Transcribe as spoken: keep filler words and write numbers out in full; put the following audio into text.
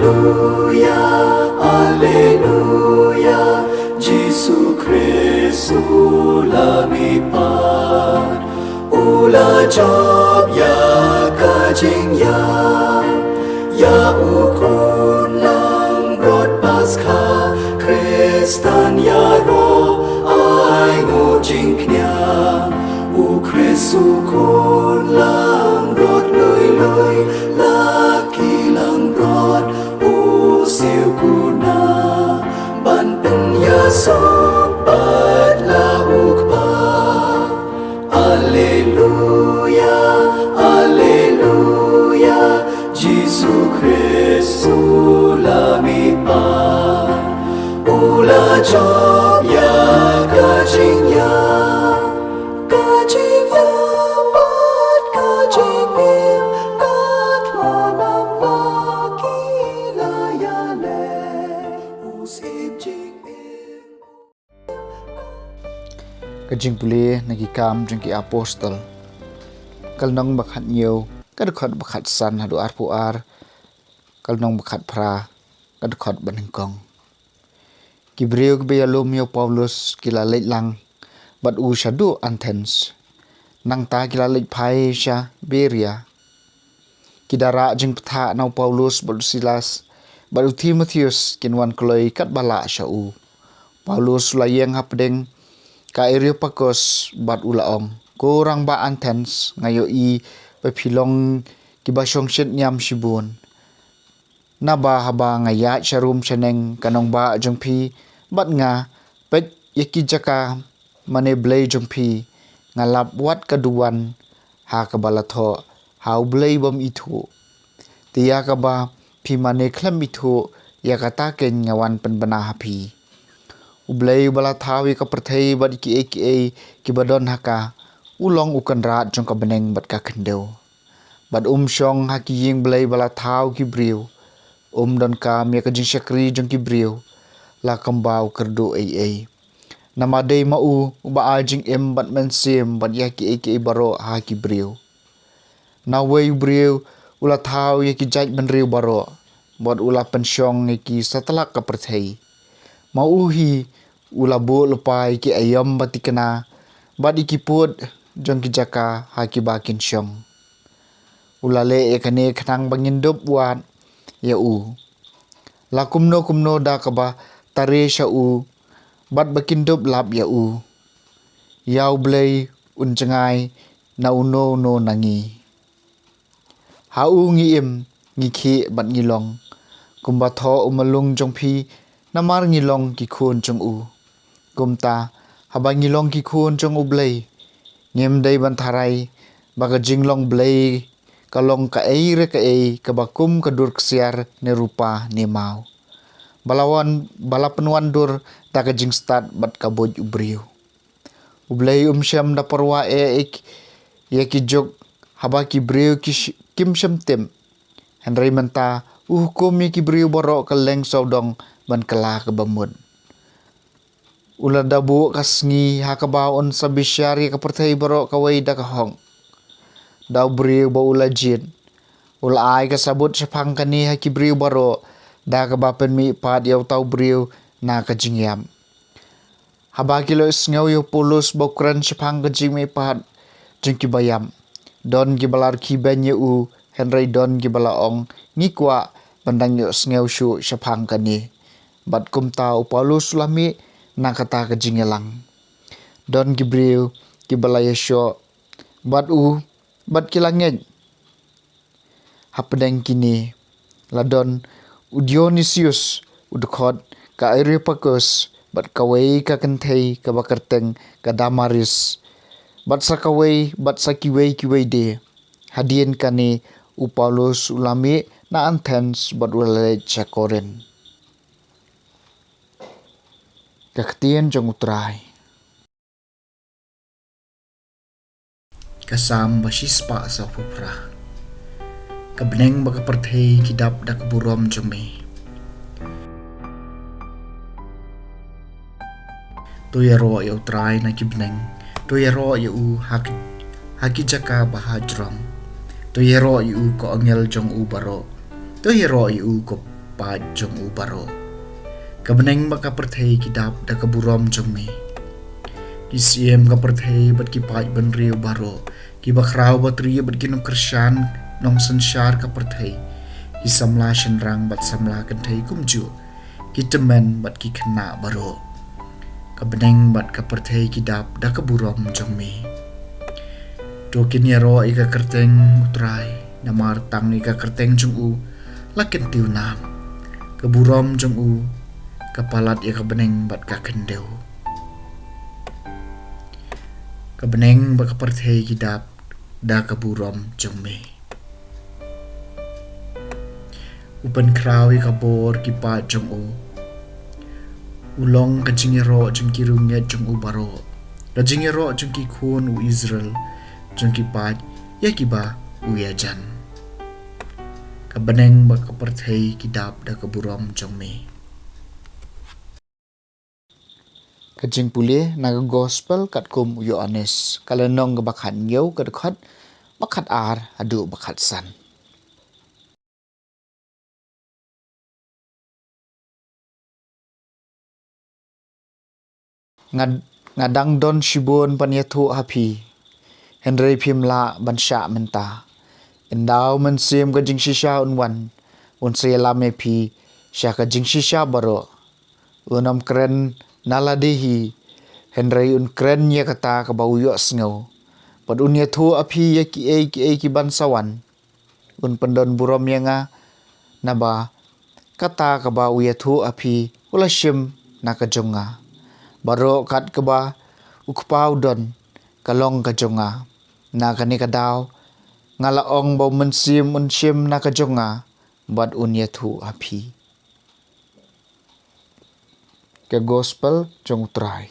Alleluia, Alleluia, Jisu Khrist u la mihpat, u la jop ïa ka jingïap, ïa u khun langbrot Paskha, Khristan ïaroh ai nguh jingkñia, u Khrist u khun langbrot lui lui, la ki langbrot u siew kuna, ban pynïasoh bad la u Kpa. Alleluia, Alleluia, Jisu Khrist u la mihpat, u la jop ïa ka jingïap, ka jingïap bad ka jingim, ka thngan namar ki la ïaleh, u Syiem jingim. Ka jingpule na Ki Kam jong ki Apostol, ka lynnong ba khathynñiew, ka dkhot ba khatsan haduh arphew ar, ka lynnong ba khatphra, ka dkhot ba nyngkong. Ki briew kiba ïalum ïa u Paulus ki la leit lang bad u shaduh Athens. Nangta ki la leit phai sha Beria. Ki da rah jingpyntha na u Paulus bad u Silas, bad u Timotheus kin wan kloi katba lah sha u. Paulus u la ïeng hapdeng ka Areopagus bad u la ong, Ko rangbah Athens, nga ïohi ba phi long kiba shongshit niam shibun. Naba haba nga ïaid sharum shaneng ka nongbah jong phi bad nga peit ïa ki jaka mane blei jong phi, nga lap wat ka duwan ha kaba la thoh ha u blei bym ithuh. Te ïa kaba phi mane khlem ithuh, ïa kata keiñ nga wan pynbna ha phi. U Blei uba la thaw ïa ka pyrthei bad ïa kiei kiei kiba don ha ka, u long u kynrad jong ka bneng bad ka khyndew. Bad um shong ha ki ïing blei ba la thaw ki briew. Um donkam ïa ka jingshakri jong ki briew la kumba u kyrduh ei ei. Namar dei ma u uba ai jingim bad mynsiem bad ïa kiei kiei baroh ha ki briew. Na uwei u briew u la thaw ïa ki jaitbynriew baroh, bad u la pynshong ïa ki satlak ka pyrthei. Ma u hi u la buh lypa ïa ki aïom ba thikna bad ïa ki pud jong ki jaka ha kiba kin shong. U la leh ïa kane khnang ba ngin dup wad ïa u. La kumno kumno da kaba tare sha u bad ba kin dup lap ïa u. Ïa U Blei un jngai na uno uno na ngi. Ha u ngi im, ngi khih bad ngi long. Kumba thoh u malung jong phi, namar ngi long ki khun jong u. Kumta, haba ngi long ki khun jong U Blei, ngim dei ban tharai ba ka jinglong blei ka long kaei re kaei kaba kum ka dur ksiar ne rupa ne maw, ba la wan, ba la pynwandur da ka jingstad bad ka buit u briew. U Blei um shym da pyrwa eh ïa ki juk haba ki briew ki sh-, kim shym tip. Hynrei mynta u hukum ïa ki briew baroh kylleng sawdong ban kylla kaba mut. U la da buh ka sngi ha kaba un sa bishar ïa ka pyrthei baroh kawei da ka hok. Da u briew ba u la jied, u la ai ka sabut shaphang kane ha ki briew baroh, da kaba pynmihpat ïa uta u briew na ka jingïap. Haba ki la ïohsngew ïa u Paulus ba u kren shaphang ka jingmihpat jong kiba ïap, don kiba la rkhie beiñ ïa u, hynrei don kiba la ong, ngi kwah ban dang ïohsngew shuh shaphang kane. Bad kumta u Paulus u la mih na kata ka jingïalang. Don ki briew kiba la ïashoh bad u bad ki la ngeit. Hapdeng kine la don u Dionisius, u dkhot ka Areopagus, bad kawei ka kynthei kaba kyrteng ka Damaris, bad sa kawei, bad sa kiwei kiwei de. Hadien kane u Paulus u la mih na Athens bad u la leit sha Korinth. Ka ktien jong U Trai. Ka Salm ba shispah sawphew phra. Ka bneng bad ka pyrthei ki dap da ka burom jong me. To ïaroh ïa U Trai na ki bneng, to ïaroh ïa u ha ki, ha ki jaka ba hajrong. To ïaroh ïa u ko angel jong u baroh. To ïaroh ïa u ko paid jong u baroh. Ka bneng bad ka pyrthei ki dap da ka burom jong me. Ki siem ka pyrthei bad ki paid bynriew baroh, ki bakhraw batri bad ki nongkyrshan nongsynshar ka pyrthei, ki samla shynrang bad samla kynthei kumjuh ki tymmen bad ki khynnah baroh. Ka bneng bad ka pyrthei ki dap da ka burom jong me. To kin ïaroh ïa ka kyrteng U Trai, namar tang ïa ka kyrteng jong u la kyntiew nam. Ka burom jong u ka palat ïa ka bneng bad ka khyndew. Ka bneng bad ka pyrthei ki dap da ka burom jong me. U pynkhraw ïa ka bor ki paid jong u. U long ka jingïaroh jong ki riewngeit jong u baroh, ka jingïaroh jong ki khun u Israel, jong ki paid ïa kiba u ïajan. Ka bneng bad ka pyrthei ki dap da ka burom jong me. Ka jingpule na ka gospel katkum u Ïoannis, ka lynnong kaba khathynñiew, ka dkhot ba khatar haduh ba khatsan. Nga, nga dang don shibun ban ïathuh ha phi, hynrei phim lah ban shah mynta. Ynda u Mynsiem ka jingshisha un wan, un sa ïalam ïa phi sha ka jingshisha baroh. Un ym kren na lade hi, hynrei un kren ïa kata kaba u ïohsngew, bad un ïathuh ha phi ïa kiei kiei kiban sa wan. Un pyndon burom ïa nga, naba kata kaba u ïathuh ha phi u la shim na ka jong nga. Baroh kat kaba u Kpa u don, ka long ka jong nga. Na kane ka daw nga la ong ba u Mynsiem un shim na ka jong nga bad un ïathuh ha phi. Ka gospel jong u Trai.